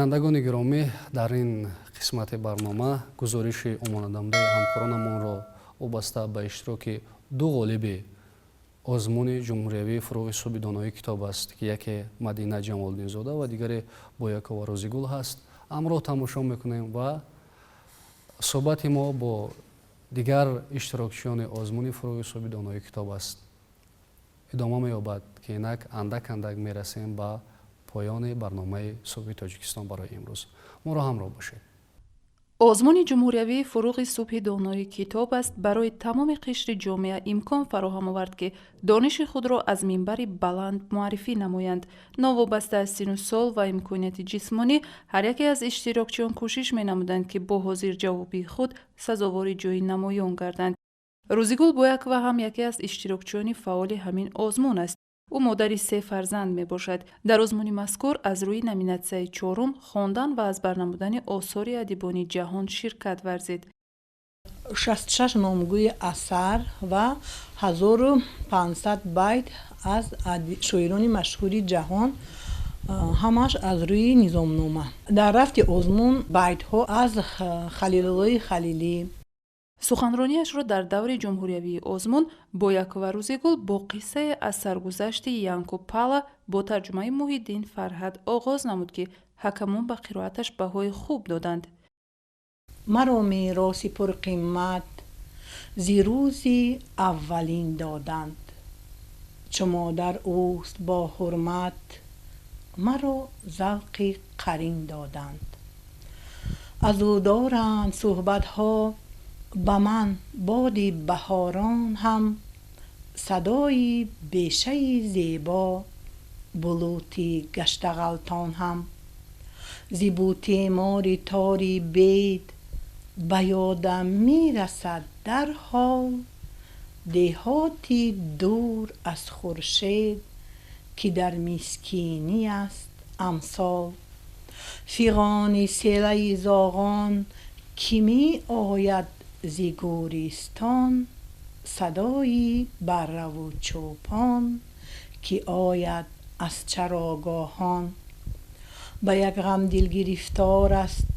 Бинандагони гиромӣ, дар ин қисмати барнома гузориши омонадамдаи ҳамкоронамонро вобаста ба иштироки ду ғолиби озмуни ҷумҳуриявии «Фурӯғи субҳи донои китоб аст», ки яке Мадина Ҷамолиддинзода ва дигаре Боякова Рӯзигул ҳаст, ҳамроҳ тамошо мекунем ва суҳбати мо бо дигар иштирокчиёни озмуни «Фурӯғи субҳи донои китоб аст» идома меёбад, ки инак андак андак мерасем ба поёни барномаи «Субҳи Тоҷикистон» барои имрӯз. Моро ҳамроҳ бошед. Озмуни ҷумҳуриявии «Фурӯғи субҳи донои китоб аст» барои тамоми қишри ҷомеа имкон фароҳам овард, ки дониши худро аз минбари баланд муаррифӣ намоянд. Новобаста аз сину сол ва имконияти ҷисмонӣ, ҳар яке аз иштирокчиён кӯшиш менамуданд, ки бо ҳозирҷавобии худ сазовори ҷойи намоён гарданд. Рӯзигул Боякова ҳам яке аз иштирокчиёни фаъоли ҳамин озмун аст. Ӯ модари се фарзанд мебошад. Дар озмуни мазкур аз рӯи номинатсияи чорум, хондан ва аз бар намудани осори адибони ҷаҳон, ширкат варзид. 66 номгӯи асар ва 1500 байт аз шоирони машҳури ҷаҳон, ҳамаш аз рӯи низомнома. Дар рафти озмун байтҳо аз Халилуллои Халилӣ. Суханронияшро дар даври ҷумҳуриявии озмун Боякова Рӯзигул бо қиссае аз саргузашти Янко Пала бо тарҷумаи Муҳиддин Фарҳад оғоз намуд, ки ҳакамон ба қироаташ баҳои хуб доданд. Маро мероси пурқимат зи рӯзи аввалин доданд, чу модар ӯст бо ҳурмат, маро завқи қарин доданд. Аз ӯ доранд суҳбатҳо ба ман боди баҳорон ҳам, садои бешаи зебо, булути гаштағалтон ҳам. Зи бутемори тори бед ба ёдам мерасад дарҳол деҳоти дур аз хуршед, ки дар мискинӣ аст амсол. Фиғони селаи зоғон, ки меояд зи гӯристон, садои барраву чӯпон, ки ояд аз чарогоҳон. Ба як ғам дил гирифтор аст,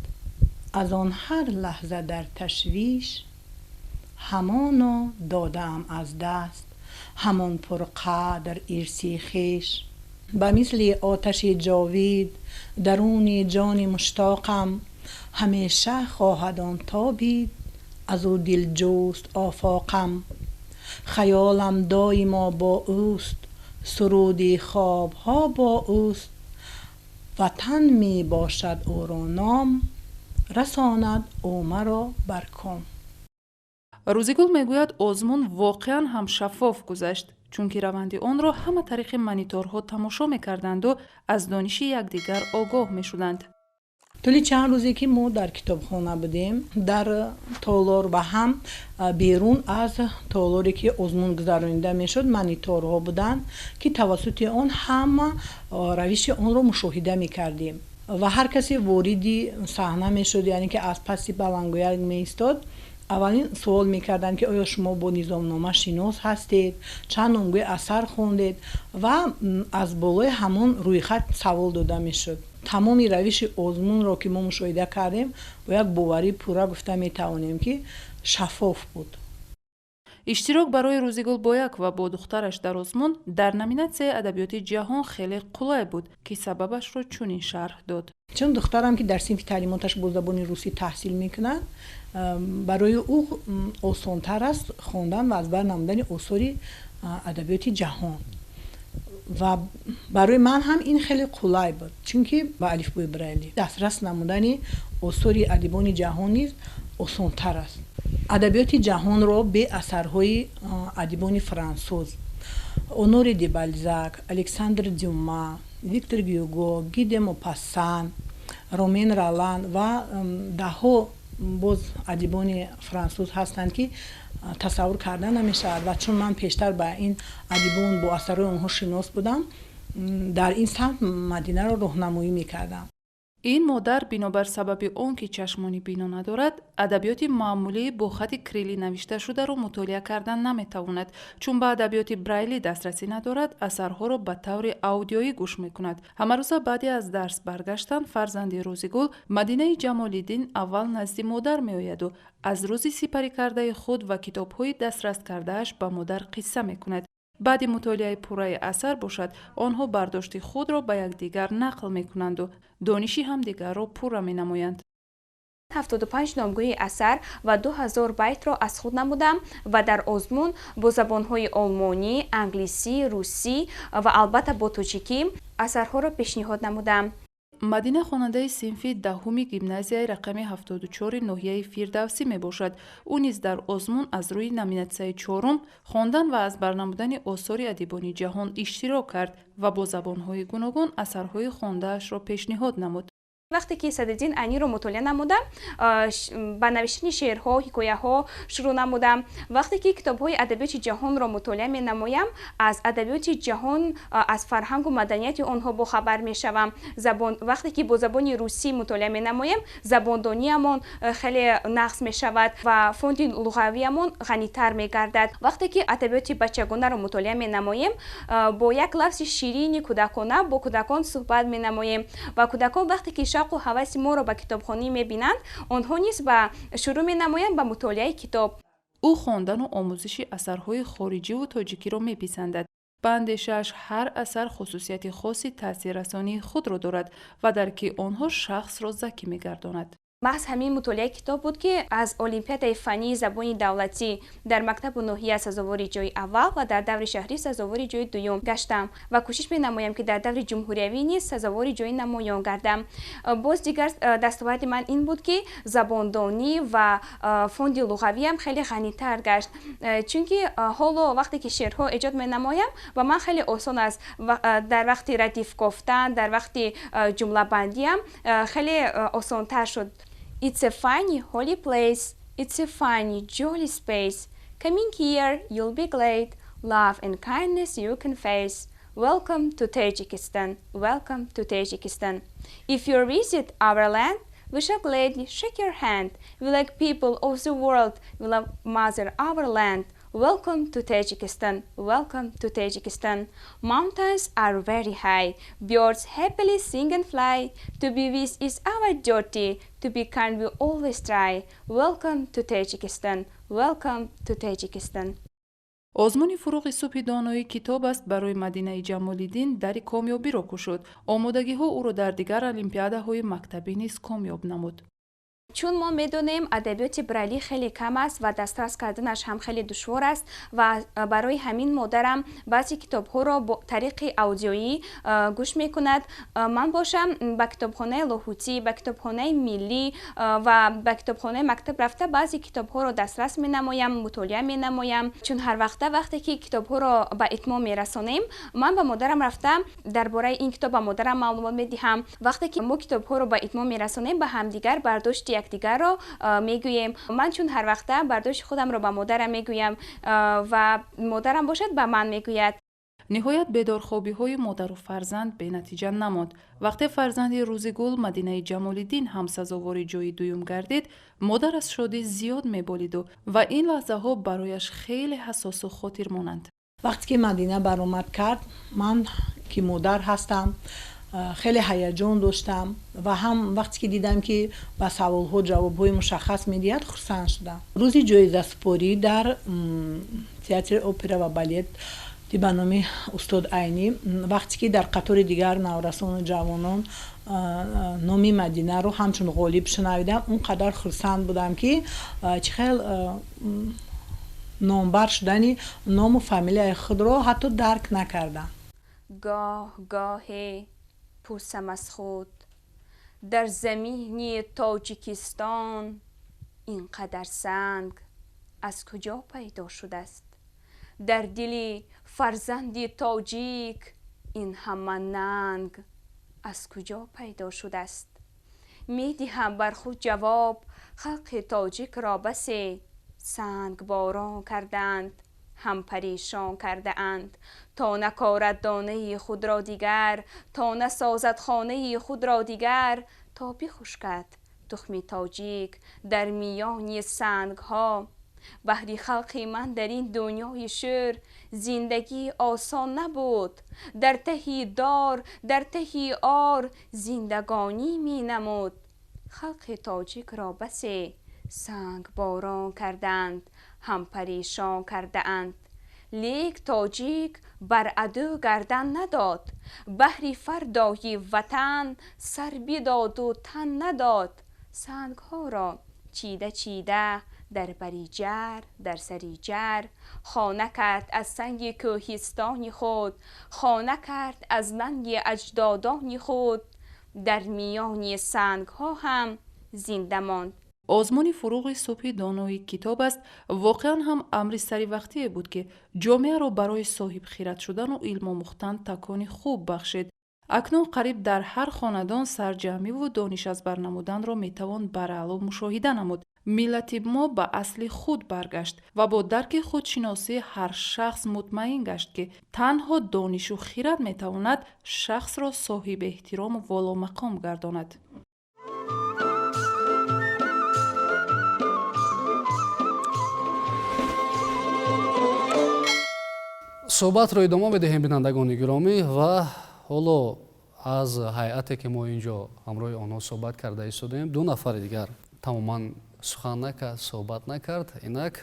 аз он ҳар лаҳза дар ташвиш, ҳамоно додаам аз даст ҳамон пурқадр ирси хеш. Ба мисли оташи ҷовид даруни ҷони муштоқам, ҳамеша хоҳад он тобид, аз ӯ дилҷӯст офоқам. Хаёлам доимо бо ӯст, суруди хобҳо бо ӯст, ватан мебошад ӯро ном, расонад ӯ маро бар ком. Рӯзигул мегӯяд, озмун воқеан ҳам шаффоф гузашт, чунки раванди онро ҳама тариқи мониторҳо тамошо мекарданду аз дониши якдигар огоҳ мешуданд. Тӯли чанд рӯзе, ки мо дар китобхона будем, дар толор ва ҳам берун аз толоре, ки озмун гузаронида мешуд, мониторҳо буданд, ки тавассути он ҳама равиши онро мушоҳида мекардем. Ва ҳар касе вориди саҳна мешуд, яъне ки аз паси баландгӯяк меистод, аввалин суол мекарданд, ки оё шумо бо низомнома шинос ҳастед, чанд номгӯи асар хондед, ва аз болои ҳамон рӯйхат савол дода мешуд. Тамоми равиши озмунро, ки мо мушоҳида кардем, бо як боварии пурра гуфта метавонем, ки шаффоф буд. Иштирок барои Рӯзигул Боякова бо духтараш дар озмун дар номинатсияи адабиёти ҷаҳон хеле қулай буд, ки сабабашро чунин шарҳ дод. Чун духтарам, ки дар синфи таълимоташ бо забони русӣ таҳсил мекунад, барои ӯ осонтар аст хондан ва аз бар намудани осори адабиёти ҷаҳон. Ва барои ман ҳам ин хеле қулай буд, чунки ба алифбои Брайли дастрас намудани осори адибони ҷаҳон низ осонтар аст. Адабиёти ҷаҳонро бе асарҳои адибони франсуз Оноре де Балзак, Александр Дюма, Виктор Гюго, Ги де Мопассан, Ромен Ролан ва даҳҳо боз адибони франсуз ҳастанд, ки тасаввур карда намешавад. Ва чун ман пештар ба ин адибон, бо асарҳои онҳо шинос будам, дар ин самт Мадинаро роҳнамоӣ мекардам. Ин модар бинобар сабаби он ки чашмони бино надорад, адабиёти маъмулӣ бо хати кириллӣ навишташударо мутолиа кардан наметавонад. Чун ба адабиёти брайлӣ дастрасӣ надорад, асарҳоро ба таври аудиоӣ гӯш мекунад. Ҳамарӯза баъди аз дарс баргаштан фарзанди Рӯзигул Мадинаи Ҷамолиддин аввал назди модар меояду аз рӯзи сипарӣ кардаи худ ва китобҳои дастрас кардааш ба модар қисса мекунад. Баъди мутолиаи пурраи асар бошад, онҳо бардошти худро ба якдигар нақл мекунанду дониши ҳамдигарро пурра менамоянд. 75 номгӯи асар ва 2000 байтро аз худ намудам ва дар озмун бо забонҳои олмонӣ, англисӣ, русӣ ва албатта бо тоҷикӣ асарҳоро пешниҳод намудам. Мадина хонандаи синфи 10-уми гимназияи рақами 74-и ноҳияи Фирдавсӣ мебошад. Ӯ низ дар озмун аз рӯи номинатсияи чорум, хондан ва аз бар намудани осори адибони ҷаҳон, иштирок кард ва бо забонҳои гуногун асарҳои хондаашро пешниҳод намуд. Вақте ки Садриддин Айниро мутолиа намудам, ба навиштани шеърҳо, ҳикояҳо шурӯъ намудам. Вақте ки китобҳои адабиёти ҷаҳонро мутолиа менамоям, аз адабиёти ҷаҳон, аз фарҳангу маданияти онҳо бохабар мешавам. Вақте ки бо забони русӣ мутолиа менамоем, забондониямон хеле нағз мешавад ва фонди луғавиямон ғанитар мегардад. Вақте ки адабиёти бачагонаро мутолиа менамоем, бо як лафзи ширини кӯдакона бо кӯдакон суҳбат менамоем ва кӯдакон вақте ки шавқу ҳаваси моро ба китобхонӣ мебинанд, онҳо низ ба шурӯъ менамоянд ба мутолиаи китоб. Ӯ хондану омӯзиши асарҳои хориҷиву тоҷикиро меписандад. Ба андешааш, ҳар асар хусусияти хоси таъсиррасонии худро дорад ва дарки онҳо шахсро закӣ мегардонад. Маҳз ҳамин мутолиаи китоб буд, ки аз олимпиадаи фаннии забони давлатӣ дар мактабу ноҳия сазовори ҷои аввал ва дар даври шаҳрӣ сазовори ҷои дуюм гаштам ва кӯшиш менамоям, ки дар даври ҷумҳуриявӣ низ сазовори ҷои намоён гардам. Боз дигар дастоварди ман ин буд, ки забондонӣ ва фонди луғавиам хеле ғанитар гашт, чунки ҳоло вақте ки шеърҳо эҷод менамоям, ба ман хеле осон аст. Дар вақти радиф кофтан, дар вақти ҷумлабандиам хеле осонтар шуд. It's a funny holy place. It's a funny jolly space. Coming here, you'll be glad. Love and kindness you can face. Welcome to Tajikistan. Welcome to Tajikistan. If you visit our land, we shall gladly shake your hand. We like people of the world. We love mother our land. Welcome to Tajikistan. Welcome to Tajikistan. Mountains are very high. Birds happily sing and fly. To be wise is our duty. To be kind we always try. Welcome to Tajikistan. Welcome to Tajikistan. Озмуни «Фурӯғи субҳи донои китоб аст» барои Мадинаи Ҷамолиддин дари комёбиро кушод. Омодагиҳо ӯро дар дигар олимпиадаҳои мактабӣ низ комёб намуд. Чун мо медонем, адабиёти брайлӣ хеле кам аст ва дастрас карданаш ҳам хеле душвор аст ва барои ҳамин модарам баъзе китобҳоро бо тариқи аудиоӣ гӯш мекунад. Ман бошам, ба китобхонаи Лоҳутӣ, ба китобхонаи миллӣ ва ба китобхонаи мактаб рафта, баъзе китобҳоро дастрас менамоям, мутолиа менамоям. Чун ҳар вақта вақте ки китобҳоро ба итмом мерасонем, ман ба модарам рафта, дар бораи ин китоб ба модарам маълумот медиҳам. Вақте ки мо китобҳоро ба итмом мерасонем, ба ҳамдигар бардошти якдигарро мегӯем. Ман чун ҳар вақта бардошти худамро ба модарам мегӯям ва модарам бошад, ба ман мегӯяд. Ниҳоят, бедорхобиҳои модару фарзанд бенатиҷа намонд. Вақте фарзанди Рӯзигул Мадинаи Ҷамолиддин ҳам сазовори ҷои дуюм гардид, модар аз шодӣ зиёд меболиду ва ин лаҳзаҳо барояш хеле ҳассосу хотирмонанд. Вақте ки Мадина баромад кард, ман ки модар ҳастам, хеле ҳаяҷон доштам ва ҳам вақте ки дидам, ки ба саволҳо ҷавобҳои мушаххас медиҳад, хурсанд шудам. Рӯзи ҷоизасупорӣ дар театри опера ва балет ба номи устод Айнӣ, вақте ки дар қатори дигар наврасону ҷавонон номи Мадинаро ҳамчун ғолиб шунавидам, он қадар хурсанд будам, ки чӣ хел номбар шудани ному фамилияи худро ҳатто дарк накардам. Гоҳ гоҳе пурсам аз худ: дар замини Тоҷикистон ин қадар санг аз куҷо пайдо шудааст? Дар дили фарзанди тоҷик ин ҳама нанг аз куҷо пайдо шудааст? Медиҳам бар худ ҷавоб: халқи тоҷикро басе сангборон карданд, ҳам парешон кардаанд, то накорад донаи худро дигар, то насозад хонаи худро дигар. То бихушкад тухми тоҷик дар миёни сангҳо. Баҳри халқи ман дар ин дунёи шӯр зиндагӣ осон набуд. Дар таҳи дор, дар таҳи ор зиндагонӣ менамуд. Халқи тоҷикро басе сангборон карданд, ҳам парешон кардаанд. Лек тоҷик бар аду гардан надод, баҳри фардои ватан сар бидоду тан надод. Сангҳоро чида чида дар бари ҷар, дар сари ҷар, хона кард аз санги кӯҳистони худ, хона кард аз нанги аҷдодони худ. Дар миёни сангҳо ҳам зинда монд. Озмуни «Фуруғи субҳи донои китоб аст» воқеан ҳам амри саривақтие буд, ки ҷомеаро барои соҳибхират шудану илмомӯхтан такони хуб бахшид. Акнун қариб дар ҳар хонадон сарҷамъиву дониш аз бар намуданро метавон бараъло мушоҳида намуд. Миллати мо ба асли худ баргашт ва бо дарки худшиносӣ ҳар шахс мутмаин гашт, ки танҳо донишу хират метавонад шахсро соҳиби эҳтирому воломақом гардонад. Суҳбатро идома медиҳем, бинандагони гиромӣ, ва ҳоло аз ҳайате, ки мо ин ҷо ҳамроҳи онҳо суҳбат карда истодаем, ду нафари дигар тамоман сухан накард, суҳбат накард. Инак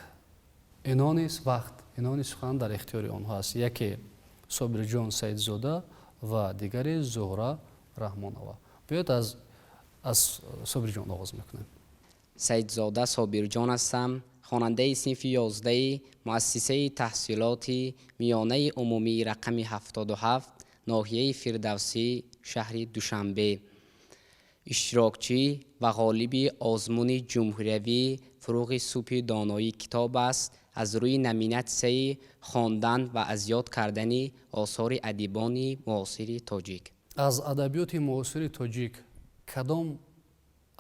ино низ вақт, ино низ сухан дар ихтиёри онҳо аст. Яке Собирҷон Саидзода ва дигаре Зуҳра Раҳмонова. Биёед, аз Собирҷон оғоз мекунем. Саидзода Собирҷон ҳастам, хонандаи синфи 11-и муассисаи таҳсилоти миёнаи умумии рақами 77 ноҳияи Фирдавсӣ, шаҳри Душанбе, иштирокчӣ ва ғолиби озмуни ҷумҳуриявии «Фуруғи субҳи доноии китоб аст» аз рӯи номинатсияи хондан ва аз ёд кардани осори адибони муосири тоҷик. Аз адабиёти муосири тоҷик кадом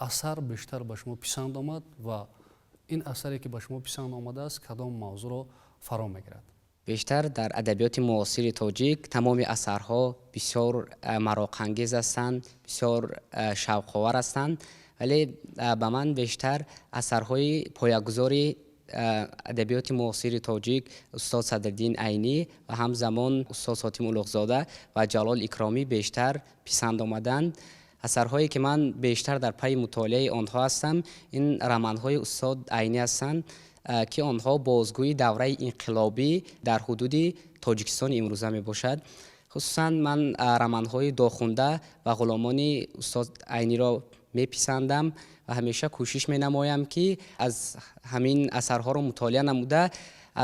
асар бештар ба шумо писанд омад ва ин асаре, ки ба шумо писанд омадааст, кадом мавзӯъро фаро мегирад? Бештар дар адабиёти муосири тоҷик тамоми асарҳо бисёр мароқангез ҳастанд, бисёр шавқовар ҳастанд, вале ба ман бештар асарҳои поягузори адабиёти муосири тоҷик устод Садриддин Айнӣ ва ҳамзамон устод Ҳотим Улуғзода ва Ҷалол Икромӣ бештар писанд омаданд. Асарҳое, ки ман бештар дар пайи мутолиаи онҳо ҳастам, ин романҳои устод Айнӣ ҳастанд, ки онҳо бозгӯи давраи инқилобӣ дар ҳудуди Тоҷикистони имрӯза мебошад. Хусусан ман романҳои «Дохунда» ва «Ғуломони» устод Айниро меписандам ва ҳамеша кӯшиш менамоям, ки аз ҳамин асарҳоро мутолиа намуда,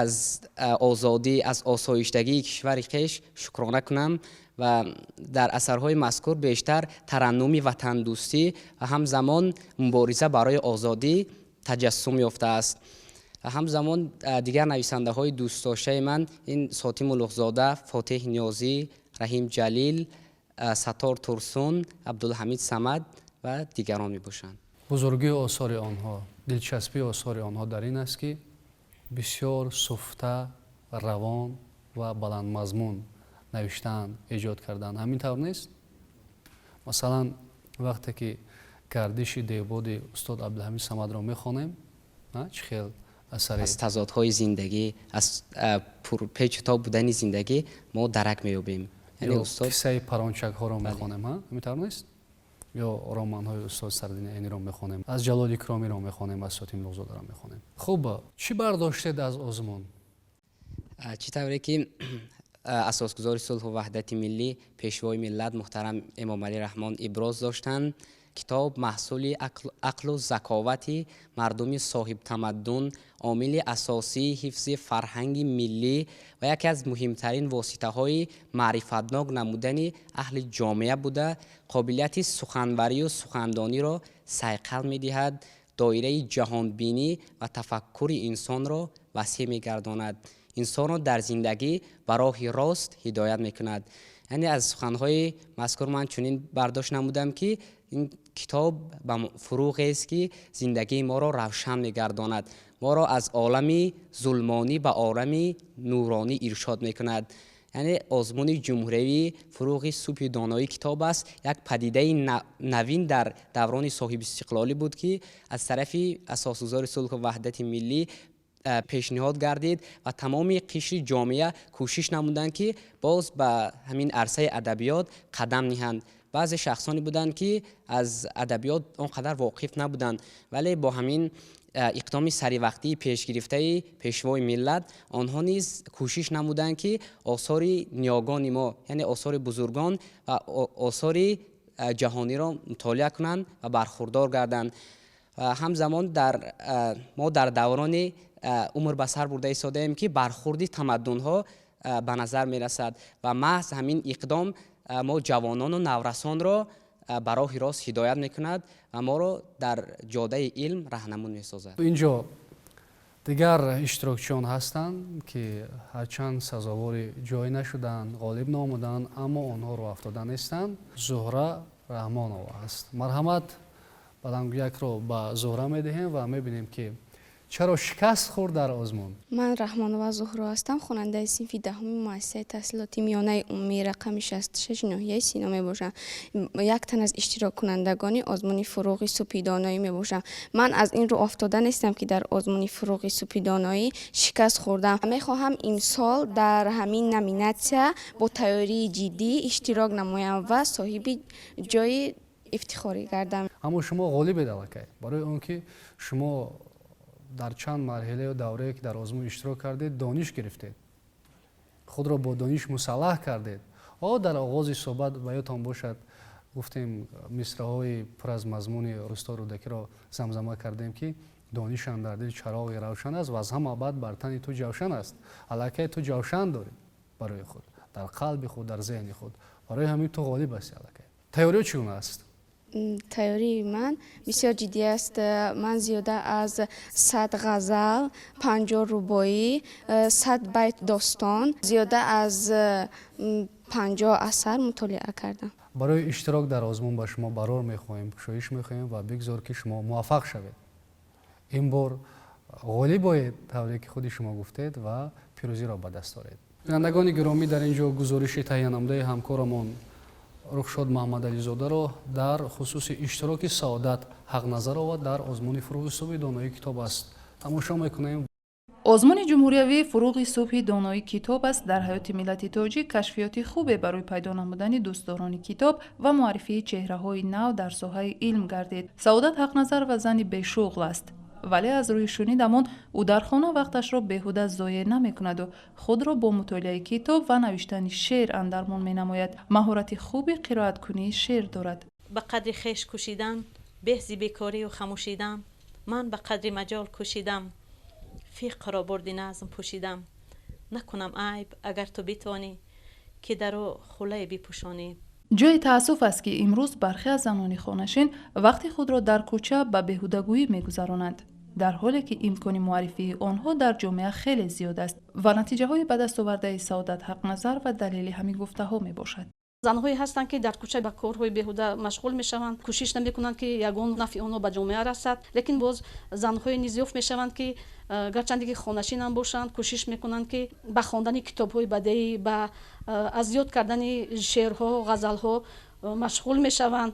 аз озодӣ, аз осоиштагии кишвари хеш шукрона кунам. Ва дар асарҳои мазкур бештар тараннуми ватандӯстӣ ва ҳамзамон мубориза барои озодӣ таҷассум ёфтааст. Ҳамзамон дигар нависандаҳои дӯстдоштаи ман ин Сотим Улуғзода, Фотеҳ Ниёзӣ, Раҳим Ҷалил, Саттор Турсун, Абдулҳамид Самад ва дигарон мебошанд. Бузургии осори онҳо, дилчаспии осори онҳо дар ин аст, ки бисёр суфта, равон ва баландмазмун навиштаанд, эҷод карданд. Ҳамин тавр нест? Масалан, вақте ки «Гардиши девбоди» устод Абдулҳамид Самадро мехонем, чӣ хел асаре! Аз тазодҳои зиндагӣ, аз пурпечутоб будани зиндагӣ мо дарак меёбем. Яъне «Қиссаи парончакҳоро» мехонем, ҳамин тавр нест? Ё романҳои устод Садриддини Айниро мехонем, аз Ҷалол Икромиро мехонем, аз Сотим Улуғзодаро мехонем. Хуб, чӣ бардоштед аз озмун? Чӣ тавре ки асосгузори сулҳу ваҳдати миллӣ, Пешвои миллат муҳтарам Эмомалӣ Раҳмон иброз доштанд, китоб маҳсули ақлу заковати мардуми соҳибтамаддун, омили асосии ҳифзи фарҳанги миллӣ ва яке аз муҳимтарин воситаҳои маърифатнок намудани аҳли ҷомеа буда, қобилияти суханварию сухандониро сайқал медиҳад, доираи ҷаҳонбинӣ ва тафаккури инсонро васеъ мегардонад, инсонро дар зиндагӣ ба роҳи рост ҳидоят мекунад. Яъне аз суханҳои мазкур ман чунин бардошт намудам, ки ин китоб ба фуруғест, ки зиндагии моро равшан мегардонад, моро аз олами зулмонӣ ба олами нуронӣ иршод мекунад. Яъне озмуни ҷумҳуриявии «Фурӯғи субҳи донои китоб аст» як падидаи навин дар даврони соҳибистиқлолӣ буд, ки аз тарафи асосгузори сулҳу ваҳдати миллӣ пешниҳод гардид ва тамоми қишри ҷомеа кӯшиш намуданд, ки боз ба ҳамин арсаи адабиёт қадам ниҳанд. Баъзе шахсоне буданд, ки аз адабиёт он қадар воқиф набуданд, вале бо ҳамин иқдоми саривақтии пешгирифтаи пешвои миллат онҳо низ кӯшиш намуданд, ки осори ниёгони мо, яъне осори бузургон ва осори ҷаҳониро мутолиа кунанд ва бархурдор гарданд. Ҳамзамон мо дар даврони умр ба сар бурда истодаем, ки бархурди тамаддунҳо ба назар мерасад ва маҳз ҳамин иқдом мо ҷавонону наврасонро ба роҳи рост ҳидоят мекунад ва моро дар ҷодаи илм раҳнамун месозад. Инҷо дигар иштирокчиён ҳастанд, ки ҳарчанд сазовори ҷой нашуданд, ғолиб наомаданд, аммо онҳо рӯҳафтода нестанд. Зуҳра Раҳмонова аст. Марҳамат, баландгӯякро ба Зуҳра медиҳем ва мебинем, ки чаро шикаст хӯрд дар озмун. Ман Раҳмонова Зуҳро ҳастам, хонандаи синфи 10-уми муассисаи таҳсилоти миёнаи умумии рақами 66 ноҳияи Сино мебошам. Як тан аз иштироккунандагони озмуни «Фурӯғи субҳи доноӣ» мебошам. Ман аз ин рӯ афтода нестам, ки дар озмуни «Фурӯғи субҳи доноӣ» шикаст хӯрдам. Мехоҳам имсол дар ҳамин номинатсия бо тайёрии ҷиддӣ иштирок намоям ва соҳиби ҷои ифтихорӣ гардам. Аммо шумо ғолибед аллакай, барои он ки шумо дар чанд марҳилаю даврае, ки дар озмун иштирок кардед, дониш гирифтед, худро бо дониш мусаллаҳ кардед. О, дар оғози суҳбат, ба ёдтон бошад, гуфтем, мисраҳои пур аз мазмуни устод Рӯдакиро замзама кардем, ки дониш андар дил чароғи равшан аст ва аз ҳама бад бар тани ту ҷавшан аст. Аллакай ту ҷавшан дорӣ барои худ, дар қалби худ, дар зеҳни худ. Барои ҳамин ту ғолиб ҳасти аллакай. Тайёриё чӣ гуна аст? Тайёрии ман бисёр ҷиддӣ аст. Ман зиёда аз 100 ғазал, 50 рубоӣ, 100 байт достон, зиёда аз 50 асар мутолиа кардам. Барои иштирок дар озмун ба шумо барор мехоҳем, кушоиш мехоҳем ва бигзор, ки шумо муваффақ шавед, ин бор ғолиб оед, тавре ки худи шумо гуфтед, ва пирӯзиро ба даст оред. Бинандагони гиромӣ, дар ин ҷо гузориши таҳиянамудаи ҳамкорамон Рухшод Маҳмадализодаро дар хусуси иштироки Саодат Ҳақназарова дар озмуни «Фурӯғи субҳи донои китоб аст» тамошо мекунем. Озмуни ҷумҳуриявии «Фурӯғи субҳи донои китоб аст» дар ҳаёти миллати тоҷик кашфиёти хубе барои пайдо намудани дӯстдорони китоб ва муаррифии чеҳраҳои нав дар соҳаи илм гардид. Саодат Ҳақназарова зани бешуғл аст, вале аз рӯи шунидамон, ӯ дар хона вақташро беҳуда зоеъ намекунаду худро бо мутолиаи китоб ва навиштани шеър андармон менамояд. Маҳорати хуби қироаткунии шеър дорад. Ба қадри хеш кӯшидан беҳ зи бекорию хамӯшидан. Ман ба қадри маҷол кӯшидам, фиқҳро бурди назм пӯшидам. Накунам айб, агар ту битавонӣ, ки дар ӯ хулае бипӯшонӣ. Ҷои таассуф аст, ки имрӯз бархе аз занони хонашин вақти худро дар кӯча ба беҳудагӯӣ мегузаронанд, дар ҳоле ки имкони муаррифии онҳо дар ҷомеа хеле зиёд аст ва натиҷаҳои ба даст овардаи Саодат Ҳақназар ва далели ҳамин гуфтаҳо мебошад. Занҳое ҳастанд, ки дар кӯча ба корҳои беҳуда машғул мешаванд, кӯшиш намекунанд, ки ягон нафъи онҳо ба ҷомеа расад. Лекин боз занҳое низ ёфт мешаванд, ки гарчанде ки хонашинам бошанд, кӯшиш мекунанд, ки ба хондани китобҳои бадеӣ, ба аз ёд кардани шеърҳо, ғазалҳо машғул мешаванд.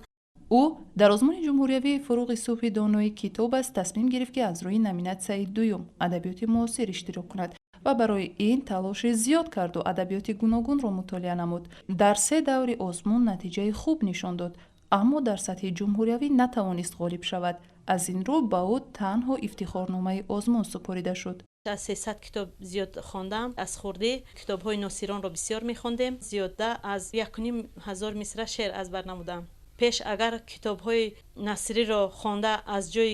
Ӯ дар озмуни ҷумҳуриявии «Фурӯғи субҳи донои китоб аст» тасмим гирифт, ки аз рӯи номинатсияи дуюм, адабиёти муосир, иштирок кунад ва барои ин талоши зиёд карду адабиёти гуногунро мутолиа намуд. Дар се даври озмун натиҷаи хуб нишон дод, аммо дар сатҳи ҷумҳуриявӣ натавонист ғолиб шавад. Аз ин рӯ ба ӯ танҳо ифтихорномаи озмун супорида шуд. Аз 300 китоб зиёд хондам. Аз хурдӣ китобҳои носиронро бисёр мехондем. Зиёда аз 1500 мисра шеър аз бар намудам. Пеш агар китобҳои насриро хонда аз ҷои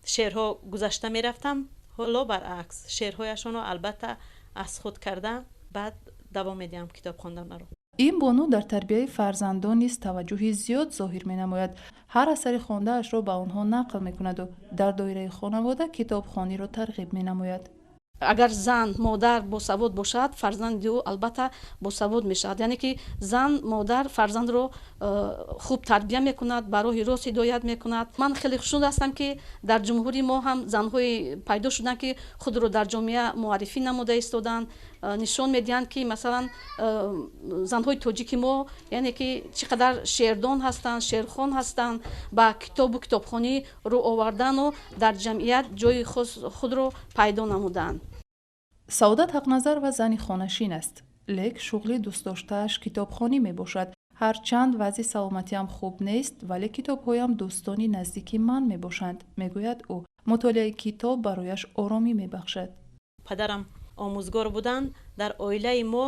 шеърҳо гузашта мерафтам, ҳоло баръакс, шеърҳояшонро албатта аз худ карда, баъд давом медиҳам китоб хонданро. Ин бону дар тарбияи фарзандон низ таваҷҷӯҳи зиёд зоҳир менамояд. Ҳар асари хондаашро ба онҳо нақл мекунаду дар доираи хонавода китобхониро тарғиб менамояд. Агар зан, модар босавод бошад, фарзанди ӯ албатта босавод мешавад. Яъне ки зан, модар фарзандро хуб тарбия мекунад, ба роҳи рост ҳидоят мекунад. Ман хеле хушнуд ҳастам, ки дар ҷумҳурии мо ҳам занҳое пайдо шуданд, ки худро дар ҷомеа муаррифӣ намуда истоданд, нишон медиҳанд, ки масалан занҳои тоҷики мо, яъне ки чӣ қадар шеърдон ҳастанд, шеърхон ҳастанд, ба китобу китобхонӣ рӯ овардану дар ҷамъият ҷои худро пайдо намуданд. Саодат Ҳақназарова зани хонашин аст, лек шуғли дӯстдоштааш китобхонӣ мебошад. Ҳарчанд вазъи саломатиам хуб нест, вале китобҳоям дӯстони наздики ман мебошанд, мегӯяд ӯ. Мутолиаи китоб барояш оромӣ мебахшад. Падарам омӯзгор буданд. Дар оилаи мо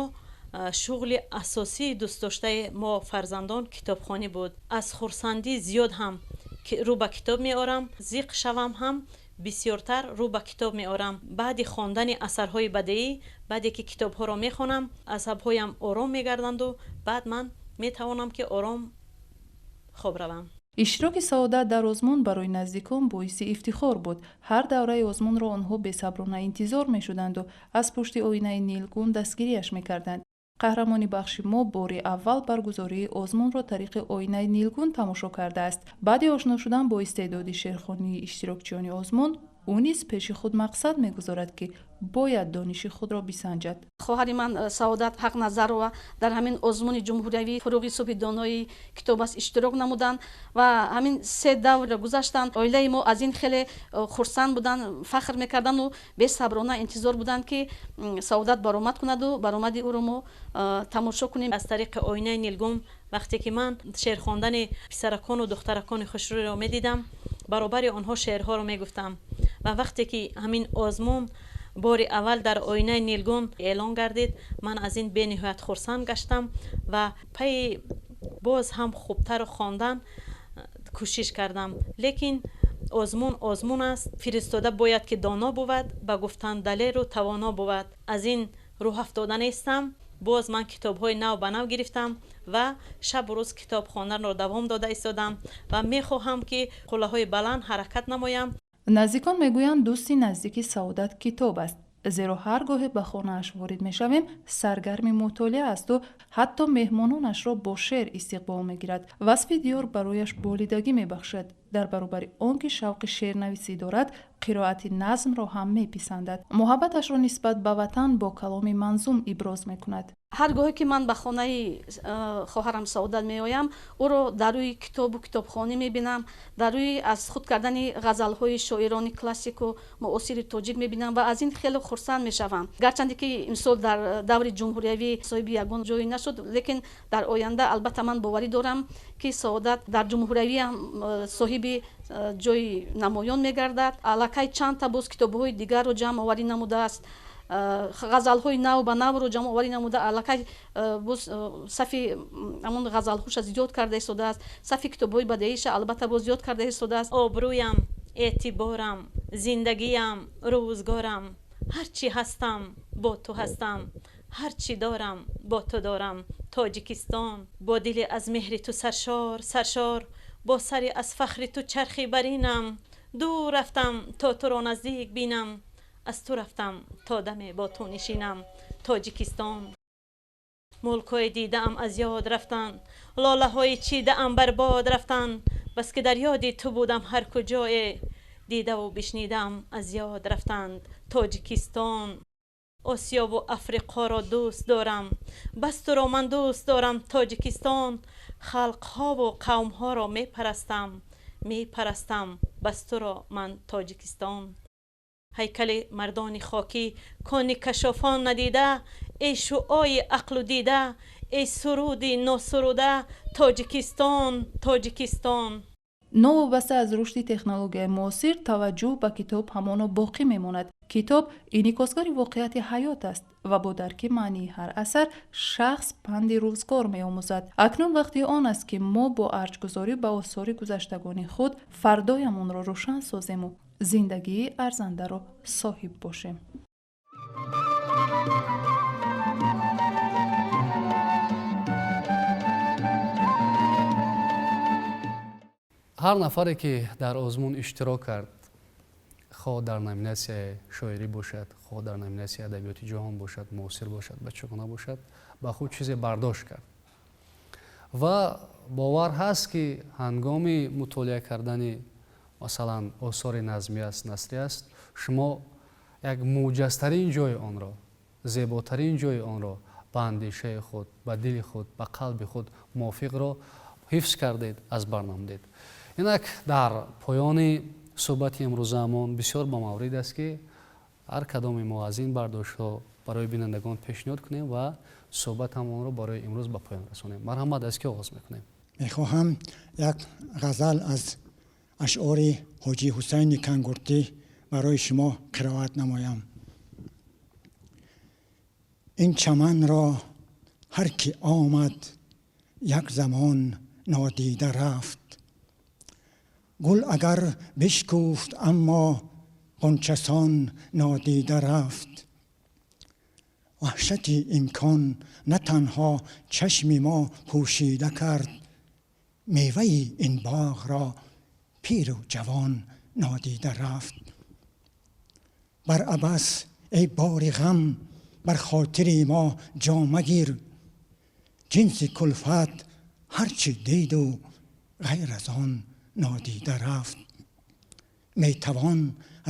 шуғли асосии дӯстдоштаи мо фарзандон китобхонӣ буд. Аз хурсандӣ зиёд ҳам рӯ ба китоб меорам, зиқ шавам ҳам бисёртар рӯ ба китоб меорам. Баъди хондани асарҳои бадеӣ, баъде ки китобҳоро мехонам, асабҳоям ором мегарданду баъд ман метавонам, ки ором хоб равам. Иштироки Саодат дар озмун барои наздикон боиси ифтихор буд. Ҳар давраи озмунро онҳо бесаброна интизор мешуданду аз пушти оинаи нилгун дастгирияш мекарданд. Қаҳрамони бахши мо бори аввал баргузории озмунро тариқи оинаи нилгун тамошо кардааст. Баъди ошно шудан бо истеъдоди шеърхонии иштирокчиёни озмун, ӯ низ пеши худ мақсад мегузорад, ки бояд дониши худро бисанҷад. Хоҳари ман Саодат Ҳақназарова дар ҳамин озмуни ҷумҳуриявии «Фуруғи субҳи донои китоб аст» иштирок намуданд ва ҳамин се даврро гузаштанд. Оилаи мо аз ин хеле хурсанд буданд, фахр мекарданду бесаброна интизор буданд, ки Саодат баромад кунаду баромади ӯро мо тамошо кунем. Аз тариқи оинаи нилгун вақте ки ман шеърхондани писаракону духтаракони хушрӯйро медидам, баробари онҳо шеърҳоро мегуфтам. Ва вақте ки ҳамин озмун бори аввал дар оинаи нилгун эълон гардид, ман аз ин бениҳоят хурсанд гаштам ва пайи боз ҳам хубтар хондан кӯшиш кардам. Лекин озмун озмун аст, фиристода бояд ки доно бувад, ба гуфтан далеру тавоно бувад. Аз ин рӯҳ афтода нестам. Боз ман китобҳои нав ба нав гирифтам ва шабу рӯз китоб хонданро давом дода истодам ва мехоҳам, ки қуллаҳои баланд ҳаракат намоям. Наздикон мегӯянд, дӯсти наздики Саодат китоб аст, зеро ҳар гоҳе ба хонааш ворид мешавем, саргарми мутолиа асту ҳатто меҳмононашро бо шеър истиқбол мегирад. Васфи диёр барояш болидагӣ мебахшад. Дар баробари он ки шавқи шеърнависӣ дорад, қироати назмро ҳам меписандад. Муҳаббаташро нисбат ба ватан бо каломи манзум иброз мекунад. Ҳар гоҳе ки ман ба хонаи хоҳарам Саодат меоям, ӯро дар рӯи китобу китобхонӣ мебинам, дар рӯи аз худ кардани ғазалҳои шоирони классику муосири тоҷик мебинам ва аз ин хеле хурсанд мешавам. Гарчанде ки имсол дар даври ҷумҳуриявӣ соҳиби ягон ҷое нашуд, лекин дар оянда албатта ман боварӣ дорам, ки Саодат дар ҷумҳуриявиам соҳиби ҷои намоён мегардад. Аллакай чандта боз китобҳои дигарро ҷамъоварӣ намудааст, ғазалҳои нав ба навро ҷамъоварӣ намуда, аллакай боз сафи ҳамон ғазалҳоша зиёд карда истодааст, сафи китобҳои бадеиша албатта боз зиёд карда истодааст. Обрӯям, эътиборам, зиндагиям, рӯзгорам, ҳар чӣ ҳастам, бо ту ҳастам, ҳар чӣ дорам, бо ту дорам, Тоҷикистон. Бо дили аз меҳри ту саршор саршор, бо сари аз фахри ту чархи баринам, дур рафтам, то туро наздик бинам, аз ту рафтам, то даме бо ту нишинам, Тоҷикистон. Мулкҳои дидаам аз ёд рафтанд, лолаҳои чидаам барбод рафтанд, баски дар ёди ту будам, ҳар куҷое дидаву бишнидам, аз ёд рафтанд, Тоҷикистон. Осиёву Африқоро дӯст дорам, бас туро ман дӯст дорам, Тоҷикистон. Халқҳову қавмҳоро мепарастам, мепарастам, бас туро ман, Тоҷикистон. Ҳайкали мардони хокӣ, кони кашофон надида, эй шуои ақлу дида, эй суруди носуруда, Тоҷикистон, Тоҷикистон. Новобаста аз рушди технологияи муосир, таваҷҷӯҳ ба китоб ҳамоно боқӣ мемонад. Китоб инъикосгари воқеияти ҳаёт аст ва бо дарки маънии ҳар асар шахс панди рӯзгор меомӯзад. Акнун вақти он аст, ки мо бо арҷгузорӣ ба осори гузаштагони худ фардоямонро рӯшан созему зиндагии арзандаро соҳиб бошем. Ҳар нафаре ки дар озмун иштирок кард, Хоҳ дар номинатсияи шоирӣ бошад, хоҳ дар номинатсияи адабиёти ҷаҳон бошад, муосир бошад, бачагона бошад, ба худ чизе бардошт кард. Ва бовар ҳаст, ки ҳангоми мутолиа кардани, масалан, осори назмӣ аст, насрӣ аст, шумо як муҷазтарин ҷои онро, зеботарин ҷои онро ба андешаи худ, ба дили худ, ба қалби худ мувофиқро ҳифз кардед, аз бар намудед. Инак, дар поёни суҳбати имрӯзаамон бисёр ба маврид аст, ки ҳар кадоми мо аз ин бардоштҳо барои бинандагон пешниҳод кунем ва суҳбатамонро барои имрӯз ба поён расонем. Марҳамат, аз ки оғоз мекунем? Мехоҳам як ғазал аз ашъори Ҳоҷӣ Ҳусайни Кангуртӣ барои шумо қироат намоям. Ин чаманро ҳар ки омад, як замон нодида рафт. Гул агар бишкуфт, аммо ғунчасон нодида рафт. Ваҳшати имкон на танҳо чашми мо пӯшида кард, меваи ин боғро пиру ҷавон нодида рафт. Бар абас, эй бори ғам, бар хотири мо ҷо магир, ҷинси кулфат ҳарчи диду ғайр аз он нодида рафт. Метавон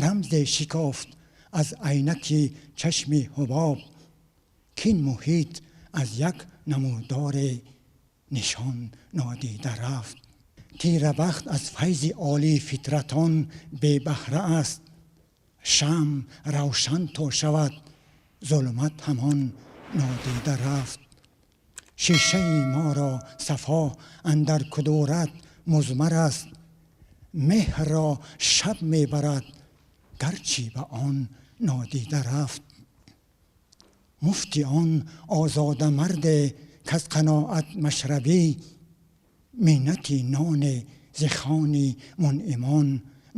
рамзе шикофт аз айнаки чашми ҳубоб, кин муҳит аз як намудоре нишон нодида рафт. Тирабахт аз файзи олии фитратон бебаҳра аст, шамъ равшан то шавад, зулмат ҳамон нодида рафт. Шишаи моро сафо андар кудурат музмар аст, меҳрро шаб мебарад, гарчи ба он нодида рафт. Муфти он озодамарде каз қаноат машрабӣ, миннати ноне зи хони мунъимон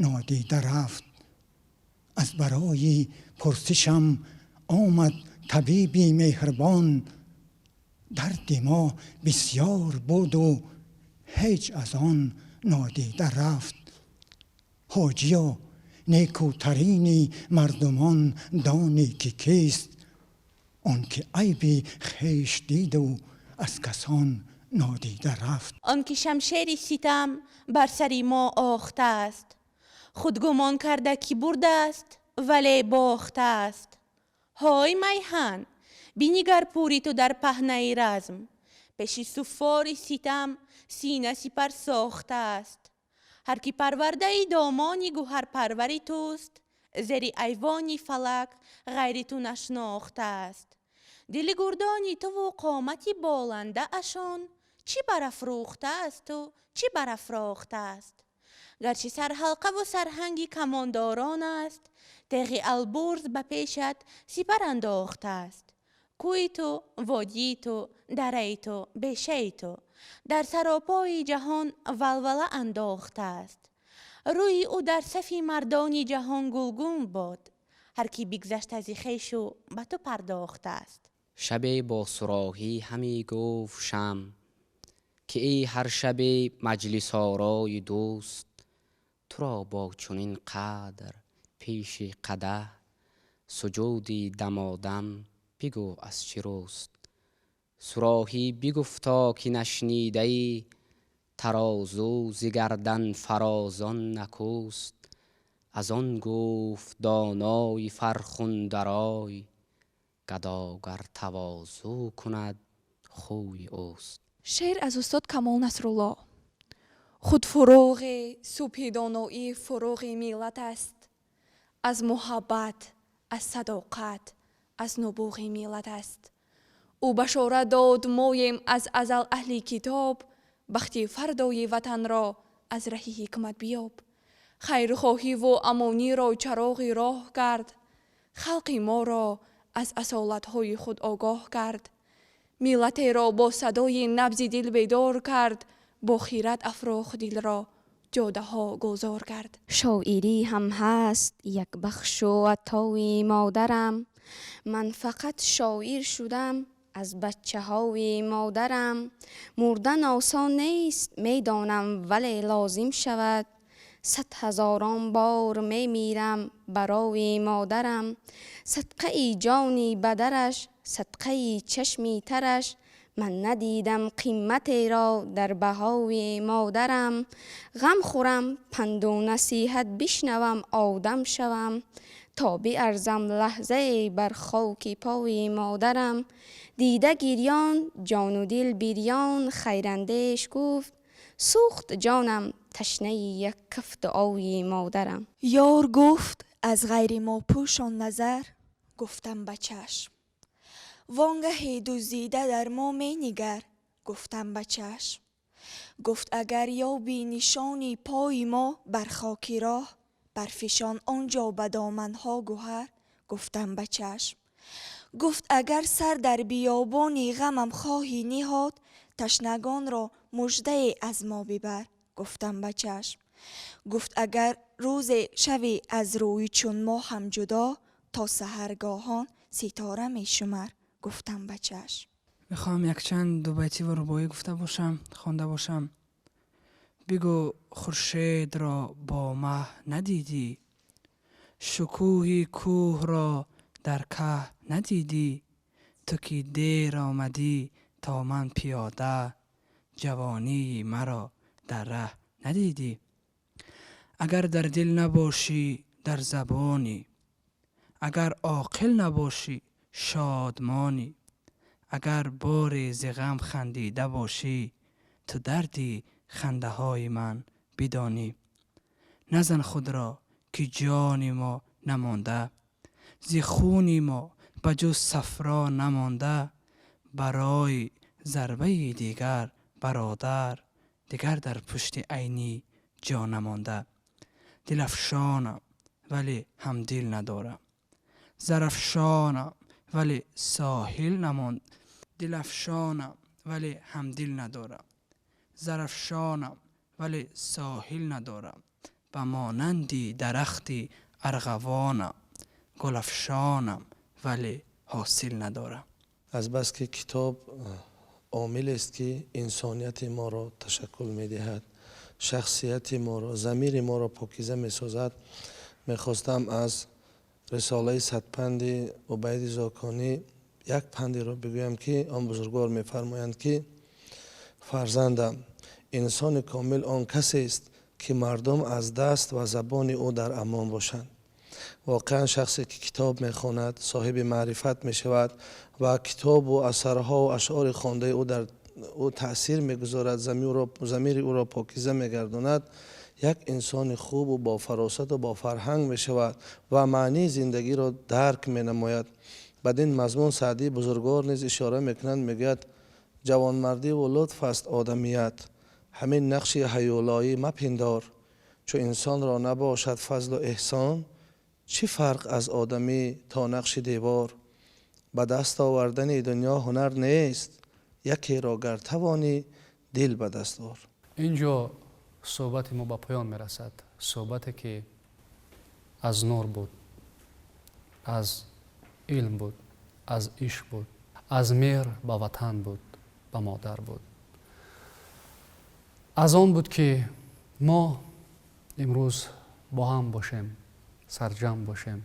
нодида рафт. Аз барои пурсишам омад табиби меҳрбон, дарди мо бисёр буду ҳеҷ аз он нодида рафт. Ҳоҷиё, некӯтарини мардумон донӣ ки кист, он ки айби хеш диду аз касон нодида рафт. Он ки шамшери ситам бар сари мо охтааст, худ гумон карда ки бурдааст, вале бохтааст. Ҳой майҳан, бинигар пури ту дар паҳнаи разм, пеши суффори ситам сина сипар сохтааст. Ҳар ки парвардаи домони гӯҳарпарвари туст, зери айвони фалак ғайри ту нашнохтааст. Дили гурдони туву қомати боландаашон чӣ барафрӯхтаасту чӣ барафрохтааст. Гарчи сарҳалқаву сарҳанги камондорон аст, теғи Албурз ба пешат сипар андохтааст. Кӯи ту, водии ту, дараи ту, бешаи ту дар саропои ҷаҳон валвала андохтааст. Рӯи ӯ дар сафи мардони ҷаҳон гулгун бод, ҳар ки бигзашт аз хешу ба ту пардохтааст. Шабе бо суроҳӣ ҳаме гуфт шамъ, ки эй ҳар шабе маҷлисорои дӯст, туро бо чунин қадр пеши қадаҳ суҷуди дамодам бигӯ аз чӣ рӯст. Суроҳӣ бигуфто, ки нашнидаӣ, тарозу зи гардан фарозон накӯст. Аз он гуфт донои фархундарой, гадогар тавозӯ кунад, хӯи ӯст. Шеър аз устод Камол Насрулло. Худ фуруғи субҳи доноӣ фуруғи миллат аст, аз муҳаббат, аз садоқат, аз нубуғи миллат аст. Ӯ башорат дод: моем аз азал аҳли китоб, бахти фардои ватанро аз раҳи ҳикмат биёб. Хайрхоҳиву амониро чароғи роҳ кард, халқи моро аз асолатҳои худ огоҳ кард, миллатеро бо садои набзи дил бедор кард, бо хират афрохт дилро, ҷодаҳо гулзор кард. Шоирӣ ҳам ҳаст як бахшу атои модарам, ман фақат шоир шудам аз бачаҳои модарам. Мурдан осон нест, медонам, вале лозим шавад. Сад ҳазорон бор мемирам барои модарам. Садқаи ҷони бадараш, садқаи чашми тараш, ман надидам қиматеро дар баҳои модарам. Ғам хӯрам, панду насиҳат бишнавам, одам шавам, то биарзам лаҳзае бар хоки пои модарам. Дида гирён, ҷону дил бирён, хайрандеш гуфт: сӯхт ҷонам ташнаи як каф дуои модарам. Ёр гуфт: аз ғайри мо пӯшон назар. Гуфтам: ба чашм. Вонгаҳе дуздида дар мо менигар. Гуфтам: ба чашм. Гуфт: агар ёбӣ нишони пои мо бар хоки роҳ, барфишон он ҷо ба доманҳо гӯҳар. Гуфтам: ба чашм. Гуфт: агар сар дар биёбони ғамам хоҳӣ ниҳод, ташнагонро муждае аз мо бибар. Гуфтам: ба чашм. Гуфт: агар рӯзе шавӣ аз рӯи чун моҳам ҷудо, то саҳаргоҳон ситора мешумар. Гуфтам: ба чашм. Мехоҳам якчанд дубайтӣ ва рубоӣ гуфта бошам, хонда бошам. Бигӯ, хуршедро бо маҳ надидӣ, шукӯҳи кӯҳро дар каҳ надидӣ, ту ки дер омадӣ то ман пиёда, ҷавонии маро дар раҳ надидӣ. Агар дар дил набошӣ, дар забонӣ, агар оқил набошӣ, шодмонӣ, агар боре зи ғам хандида бошӣ, ту дарди хандаҳои ман бидонӣ. Назан худро, ки ҷони мо намонда, зи хуни мо ба ҷуз сафро намонда. Барои зарбаи дигар, бародар, дигар дар пушти айнӣ ҷо намонда. Дилафшонам, вале ҳамдил надорам, зарафшонам, вале соҳил намонд. Дилафшонам, вале ҳамдил надорам, зарафшонам, вале соҳил надорам. Ба монанди дарахти арғавонам, гулафшонам, вале ҳосил надорам. Азбаски китоб омилест, ки инсонияти моро ташаккул медиҳад, шахсияти моро, замири моро покиза месозад, мехостам аз рисолаи садпанди Убайди Зоконӣ як пандеро бигӯям, ки он бузургвор мефармоянд, ки: фарзандам, инсони комил он касест, ки мардум аз даст ва забони ӯ дар амон бошанд. Воқеан, шахсе ки китоб мехонад, соҳиби маърифат мешавад ва китобу асарҳову ашъори хондаи ӯ дар ӯ таъсир мегузорад, замири ӯро покиза мегардонад, як инсони хубу бофаросату бофарҳанг мешавад ва маънии зиндагиро дарк менамояд. Бад ин мазмун Саъдии бузургвор низ ишора мекунанд, мегӯяд: ҷавонмардиву лутф аст одамият, ҳамин нақши ҳаюлоӣ мапиндор. Чу инсонро набошад фазлу эҳсон, чӣ фарқ аз одамӣ то нақши девор? Ба даст овардани дунё ҳунар нест, якеро гар тавонӣ, дил ба даст ор. Инҷо суҳбати мо ба поён мерасад, суҳбате ки аз нур буд, аз илм буд, аз ишқ буд, аз меҳр ба ватан буд, ба модар буд, аз он буд, ки мо имрӯз бо ҳам бошем, сарҷамъ бошем,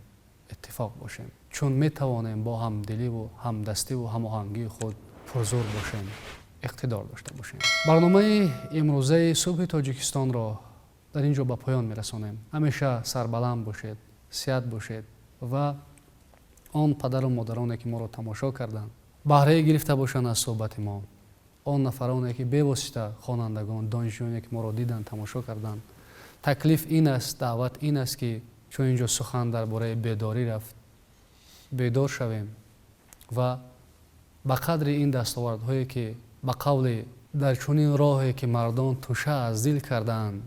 иттифоқ бошем, чун метавонем бо ҳамдиливу ҳамдастиву ҳамоҳангии худ пурзур бошем, иқтидор дошта бошем. Барномаи имрӯзаи Субҳи Тоҷикистонро дар ин ҷо ба поён мерасонем. Ҳамеша сарбаланд бошед, сиҳат бошед ва он падару модароне, ки моро тамошо карданд, баҳрае гирифта бошанд аз суҳбати мо, он нафароне, ки бевосита хонандагон, донишҷӯёне, ки моро диданд, тамошо карданд, таклиф ин аст, даъват ин аст, ки чун ин ҷо сухан дар бораи бедорӣ рафт, бедор шавем ва ба қадри ин дастовардҳое, ки ба қавли дар чунин роҳе, ки мардон туша аз дил кардаанд,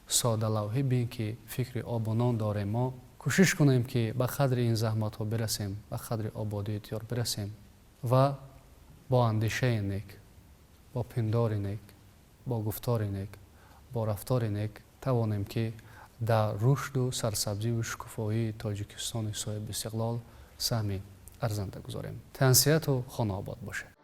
содалавҳӣ бин, ки фикри обу нон дорем, мо кӯшиш кунем, ки ба қадри ин заҳматҳо бирасем, ба қадри ободии диёр бирасем ва бо андешаи нек, бо пиндори нек, бо гуфтори нек, бо рафтори нек тавонем, ки дар рушду сарсабзиву шукуфоии Тоҷикистони соҳиби истиқлол саҳми арзанда гузорем. Тансиҳату хонаобод бошед.